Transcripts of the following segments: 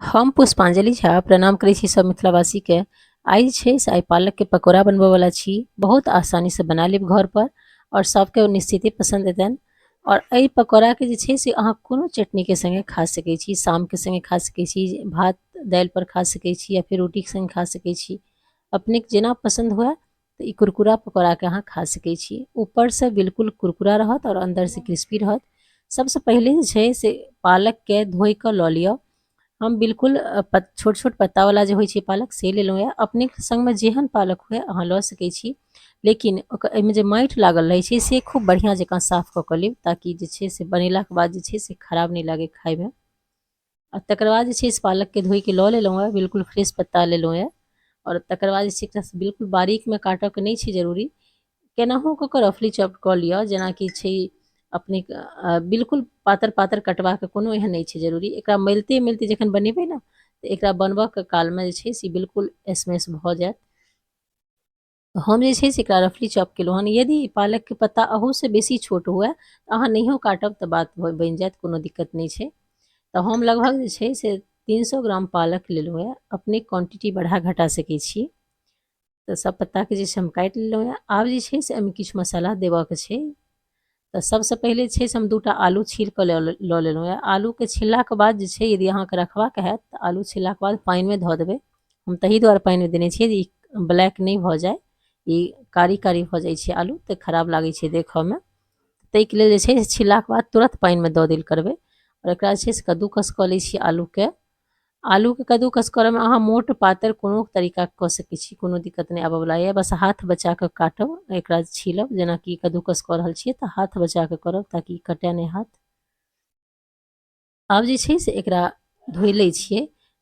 हम पुष्पांजलि झा प्रणाम करै छी सब मिथिलावासीके। आइ जे छै से आइ पालकके पकौड़ा बनबऽवला छी। बहुत आसानीसँ बना लेब घरपर आओर सबके निश्चिते पसन्द एतनि। आओर एहि पकौड़ाके जे छै से अहाँ कोनो चटनीके सङ्गे खा सकै छी, शामके सङ्गे खा सकै छी, भात दालिपर खा सकै छी या फेर रोटीके सङ्गे खा सकै छी। अपनेके जेना पसन्द हुए तऽ ई कुरकुरा पकौड़ाके अहाँ खा सकै छी। ऊपरसँ बिल्कुल कुरकुरा रहत आओर अन्दरसँ क्रिस्पी रहत। सबसँ पहिले जे छै से पालकके धोइ कऽ लऽ लिअ। हम बिल्कुल छोट छोट पत्तावला जे होइ छै पालक से लेलहुँ यऽ। अपनेके सङ्गमे जेहन पालक हुए अहाँ लऽ सकै छी, लेकिन ओकर एहिमे जे माटि लागल रहै छै से खूब बढ़िआँ जकाँ साफ कऽ कऽ लेब, ताकि जे छै से बनेलाके बाद जे छै से खराब नहि लागै खाइमे। आ तकर बाद जे छै से पालकके धोइके लऽ लेलहुँ हेँ, बिल्कुल फ्रेश पत्ता लेलहुँ हेँ। आओर तकर बाद जे छै एकरा बिल्कुल बारीकमे काटयके नहि छै जरूरी, केनाहु कऽ कऽ रफली चॉप कऽ लिअ, जेनाकि छै अपने बिल्कुल पातर पातर कटबाके कोनो एहन नहि छै जरूरी। एकरा मलिते मलिते जखन बनेबै ने तऽ एकरा बनबऽके कालमे जे छै से बिल्कुल स्मैश भऽ जायत। हम जे छै से एकरा रफली चॉप केलहुँ हन। यदि पालकके पत्ता अहूसँ बेसी छोट हुए तऽ अहाँ नहियो काटब तऽ बात बनि जायत, कोनो दिक्कत नहि छै। तऽ हम लगभग जे छै से 300 ग्राम पालक लेलहुँ हेँ। अपने क्वान्टिटी बढ़ा घटा सकै छी। तऽ सब पत्ताके जे छै हम काटि लेलहुँ हेँ। आब जे छै से एहिमे किछु मसाला देबऽके छै। तऽ सबसँ पहिले छै से हम 2टा आलू छील कऽ लऽ लेलहुँ हेँ। आलूके छिललाके बाद जे छै यदि अहाँके रखबाक हैत तऽ आलू छिललाके बाद पानिमे धऽ देबै। हम ताहि दुआरे पानिमे देने छियै जे ई ब्लैक नहि भऽ जाय, ई कारी कारी भऽ जाइ छै आलू तऽ खराब लागै छै देखऽमे। ताहिके लेल जे छै से छिललाके बाद तुरन्त पानिमे दऽ देल करबै। आओर एकरा जे छै से कद्दूकस कऽ लै छियै आलूके। आलूके कद्दूकस करऽमे अहाँ मोट पातर कोनो तरीकाके कऽ सकै छी, कोनो दिक्कत नहि आबऽवला यऽ। बस हाथ बचाकऽ काटब, एकरा छीलब, जेनाकि कद्दूकस कऽ रहल छियै तऽ हाथ बचाकऽ करब ताकि कटए नहि हाथ। आब जे छै से एकरा धोइ लै छियै।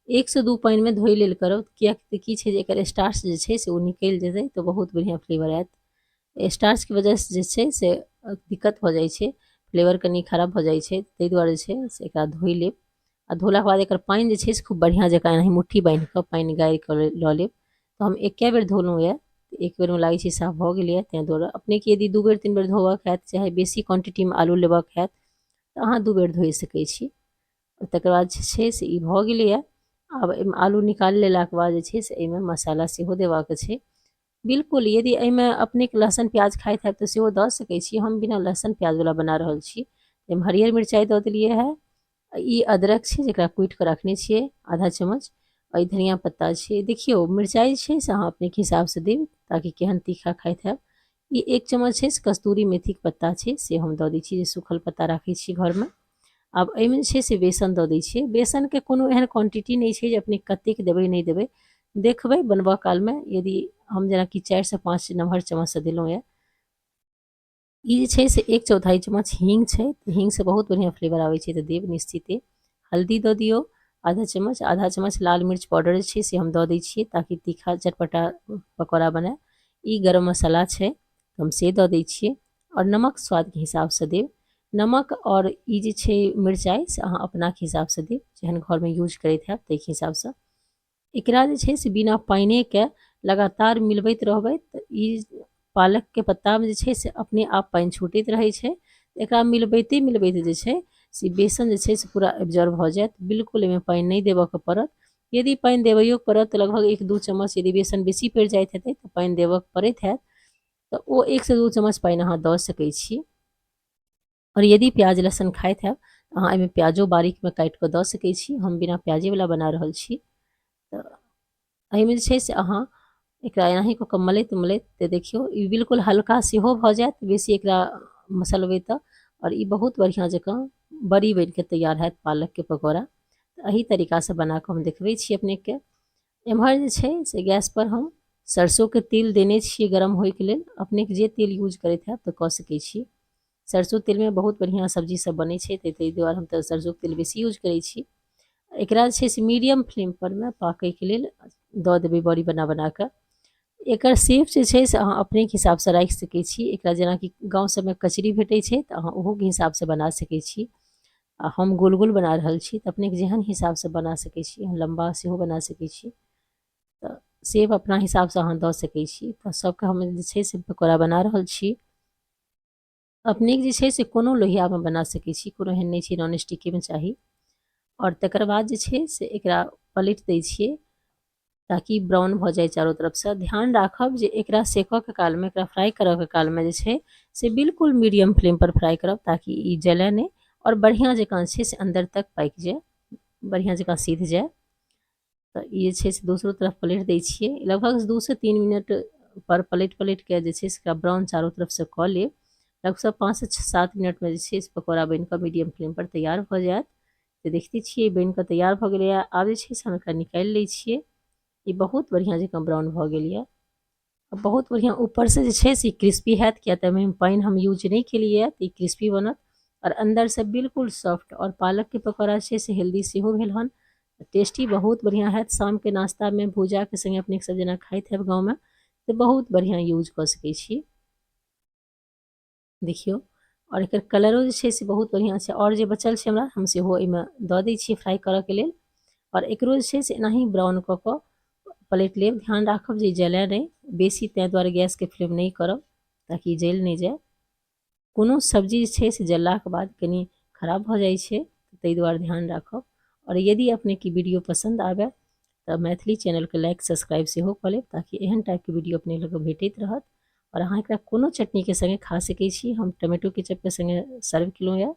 1 से 2 पानिमे धोइ लेल करब, किएक तऽ की छै जे एकर स्टार्च जे छै से ओ निकलि जेतै तऽ बहुत बढ़िआँ फ्लेवर आयत। स्टार्चके वजहसँ जे छै से दिक्कत भऽ जाइ छै, फ्लेवर कनि खराब भऽ जाइ छै, ताहि दुआरे जे छै से एकरा धोइ लेब। आ धोलाके बाद एकर पानि जे छै से खूब बढ़िआँ जकाँ एनाही मुट्ठी बान्हि कऽ पानि गाड़ि कऽ लऽ लेब। तऽ हम एके बेर धोलहुँ यऽ, एक बेरमे लागै छै साफ भऽ गेलैए, ताहि दुआरे अपनेके यदि 2 बेर 3 बेर धोबऽके हैत, चाहे बेसी क्वान्टिटीमे आलू लेबऽके हैत तऽ अहाँ 2 बेर धोइ सकै छी। तकर बाद जे छै से ई भऽ गेलैए। आब एहिमे आलू निकालि लेलाके बाद जे छै से एहिमे मसाला सेहो देबाक छै। बिल्कुल यदि एहिमे अपनेके लहसुन प्याज खाइत हैब तऽ सेहो दऽ सकै छी। हम बिना लहसुन प्याजवला बना रहल छी। एहिमे हरियर मिरचाइ दऽ देलियै हँ। ई अदरक छै जकरा कुटि कऽ रखने छियै आधा चम्मच, आओर ई धनिया पत्ता छै। देखियौ मिरचाइ छै से अहाँ अपनेके हिसाबसँ देब ताकि केहन तीखा खाइत हैब। ई 1 चम्मच छै से कस्तूरी मेथीके पत्ता छै से हम दऽ दै छी, जे सूखल पत्ता राखै छी घरमे। आब एहिमे जे छै से बेसन दऽ दै छियै। बेसनके कोनो एहन क्वान्टिटी नहि छै जे अपने कतेक देबै नहि देबै, देखबै बनबऽ कालमे। यदि हम जेनाकि 4 से 5 नमहर चम्मचसँ देलहुँ यऽ। ई जे छै से 1/4 चम्मच हींग छै, हींगसँ बहुत बढ़िआँ फ्लेवर आबै छै तऽ देब निश्चिते। हल्दी दऽ दियौ आधा चम्मच, आधा चम्मच लाल मिर्च पाउडर जे छै से हम दऽ दै छियै ताकि तीखा चटपटा पकौड़ा बनय। ई गरम मसाला छै, हम से दऽ दै छियै। आओर नमक स्वादके हिसाबसँ देब। नमक आओर ई जे छै मिरचाइ से अहाँ अपनाके हिसाबसँ देब, जेहन घरमे यूज करैत हैब ताहिके हिसाबसँ। एकरा जे छै से बिना पानिएके लगातार मिलबैत रहबै तऽ ई पालकके पत्तामे जे छै से अपने आप पानि छूटैत रहै छै। एकरा मिलबैते मिलबैते जे छै से बेसन जे छै से पूरा एब्जॉर्ब भऽ जायत, बिल्कुल एहिमे पानि नहि देबऽके पड़त। यदि पानि देबैयोके पड़त तऽ लगभग 1-2 चम्मच, यदि बेसन बेसी पड़ि जाइत हेतै तऽ पानि देबऽके पड़ैत हैत, तऽ ओ 1 से 2 चम्मच पानि अहाँ दऽ सकै छी। आओर यदि प्याज लहसुन खाइत हैब तऽ अहाँ एहिमे प्याजो बारीकमे काटि कऽ दऽ सकै छी। हम बिना प्याजेवला बना रहल छी। तऽ एहिमे जे छै से अहाँ एकरा एनाही कऽ कऽ मलैत मलैत तऽ देखियौ ई बिल्कुल हल्का सेहो भऽ जायत, बेसी एकरा मसलबै तऽ, आओर ई बहुत बढ़िआँ जकाँ बड़ी बनि कऽ तैयार हैत पालकके पकौड़ा। तऽ एहि तरीकासँ बना कऽ हम देखबै छी अपनेके। एम्हर जे छै से गैसपर हम सरसोके तेल देने छियै गरम होइके लेल। अपनेके जे तेल यूज करैत हैब तऽ कऽ सकै छी। सरसो तेलमे बहुत बढ़िआँ सब्जी सब बनै छै, तऽ ताहि दुआरे हम तऽ सरसोके तेल बेसी यूज करै छी। एकरा जे छै से मीडियम फ्लेम पर मे पाकैके लेल दऽ देबै बड़ी बना बना कऽ। एकर शेप जे छै से अहाँ अपनेके हिसाबसँ राखि सकै छी एकरा, जेनाकि गाँव सबमे कचरी भेटै छै तऽ अहाँ ओहोके हिसाबसँ बना सकै छी। आ हम गोल गोल बना रहल छी, तऽ अपनेके जेहन हिसाबसँ बना सकै छी, लम्बा सेहो बना सकै छी, तऽ शेप अपना हिसाबसँ अहाँ दऽ सकै छी। तऽ सबके हम जे छै से पकौड़ा बना रहल छी। अपनेके जे छै से कोनो लोहियामे बना सकै छी, कोनो एहन नहि छै नॉन स्टिकेमे चाही। आओर तकर बाद जे छै से एकरा पलटि दै छियै ताकि ब्राउन भऽ जाय चारू तरफसँ। ध्यान राखब जे एकरा सेकऽके कालमे, एकरा फ्राइ करऽके कालमे जे छै से बिल्कुल मीडियम फ्लेम पर फ्राइ करब ताकि ई जलै नहि आओर बढ़िआँ जकाँ जे छै से अन्दर तक पाकि जाय, बढ़िआँ जकाँ सिद्ध जाय। तऽ ई जे छै से दोसरो तरफ पलटि दै छियै। लगभग 2 से 3 मिनट पर पलटि पलटिके जे छै से एकरा ब्राउन चारू तरफसँ कऽ लेब। लगभग 5 से 7 मिनटमे जे छै से पकौड़ा बनिकऽ मीडियम फ्लेम पर तैयार भऽ जायत। तऽ देखिते छियै, बनिकऽ तैयार भऽ गेलैए। आब जे छै से हम एकरा निकालि लै छियै। ई बहुत बढ़िआँ जकाँ ब्राउन भऽ गेल यऽ। बहुत बढ़िआँ ऊपरसँ जे छै से क्रिस्पी हैत, किया तऽ एहिमे पानि हम यूज नहि केलियै, तऽ ई क्रिस्पी बनत आओर अन्दरसँ बिल्कुल सॉफ्ट। आओर पालकके पकौड़ा छै से हेल्दी सेहो भेल हन, टेस्टी बहुत बढ़िआँ हैत। शामके नाश्तामे भूजाके सङ्गे अपने सब जेना खाइत हैब गाँवमे, तऽ बहुत बढ़िआँ यूज कऽ सकै छी। देखियौ, आओर एकर कलरो जे छै से बहुत बढ़िआँ छै। आओर जे बचल छै हमरा, हम सेहो एहिमे दऽ दै छियै फ्राइ करऽके लेल। आओर एकरो जे छै से एनाही ब्राउन कऽ कऽ पलटि लेब। ध्यान राखब जे जलै नहि बेसी, ताहि दुआरे गैसके फ्लेम नहि करब ताकि जलि नहि जाय। कोनो सब्जी जे छै से जललाके बाद कनि खराब भऽ जाइ छै, ताहि दुआरे ध्यान राखब। आओर यदि अपनेके वीडियो पसन्द आबय तऽ मैथिली चैनलके लाइक, सब्सक्राइब सेहो कऽ लेब ताकि एहन टाइपके वीडियो अपने लोगके भेटैत रहत। आओर अहाँ एकरा कोनो चटनीके सङ्गे खा सकै छी। हम टमाटो केचपके सङ्गे सर्व केलहुँ यऽ।